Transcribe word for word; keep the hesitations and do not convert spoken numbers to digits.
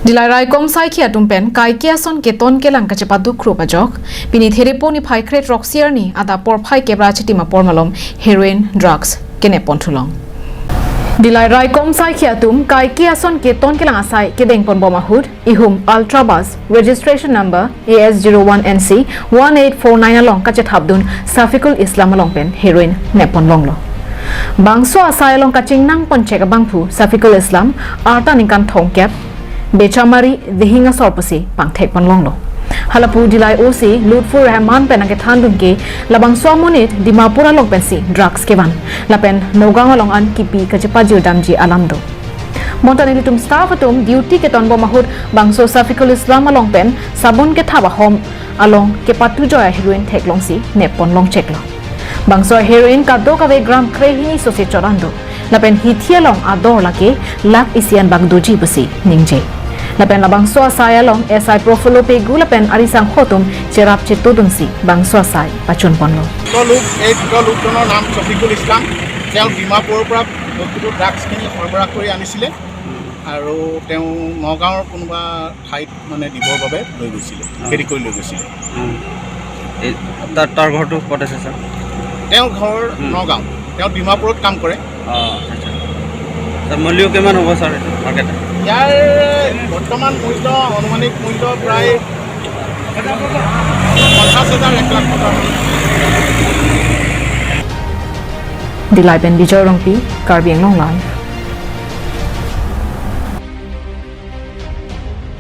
Dillai raikom saikhi atum pen kaike ason keton kelang kachepadu krup ajok, pini Therepo niphai kre-throksi arni adap porphai kep ra chitim apor malom heroin drugs kenep pon thulong. Dillai raikom saikhi atum kaike ason keton kelang asai kedeng pon bom ahut, ihum Ultra Bus registration number A S zero one N C one eight four nine along kachethapdun Safikul Islam along pen heroin nep pon longlo. Bangso asai along kachingnang pon chek abangphu Safikul Islam, arta ningkan thomkep, Bechamari, Dihing asor pusi pangthek pon longlo. Halapu Dillai O C Lutfur Rahman pen nangkethandun ke, labangso amonit Dimapur along pensi drugs kevan, lapen Nagaon along an kipi kachepajir damji alam do. Bonta nelitum staff atum duty keton bom ahut bangso Safikul Islam along pen sabon kethap ahom along kepatujoi heroin theklongsi nep pon long cheklo. Bangso heroin kadokave gram krehini sose choran do. Lapen hithi along ador lake lakh isi anbak doji pusi ningje. Lapen labangso asai along S I Profilo Pegu lapen arisangkho atum cherap chetodunsi bangso asai pachun ponlo. উক্ত লোক এই উক্ত লোকজনৰ নাম শফিকুল ইছলাম। তেওঁ ডিমাপুৰৰ পৰা বস্তুটো ড্ৰাগছখিনি সৰবৰাহ কৰি আনিছিলে আৰু তেওঁ নগাঁৱৰ কোনোবা ঠাইত মানে দিবৰ বাবে লৈ গৈছিলে, অ। কেৰি কৰি লৈ গৈছিলে। উম। এই তাৰ, তাৰ ঘৰটো ক'ত আছে, ছাৰ? তেওঁৰ ঘৰ উম। নগাঁও, তেওঁ ডিমাপুৰত কাম কৰে। অ, আচ্ছা, আচ্ছা। ছাৰ, মূল্য কিমান হ'ব, ছাৰ, এইটো মাৰ্কেট? ইয়াৰ বৰ্তমান মূল্য, আনুমানিক মূল্য প্ৰায় পঞ্চাছ হাজাৰ, এক লাখ টকা। Dillai pen Bijoy Rongpi, Karbi Anglong Live.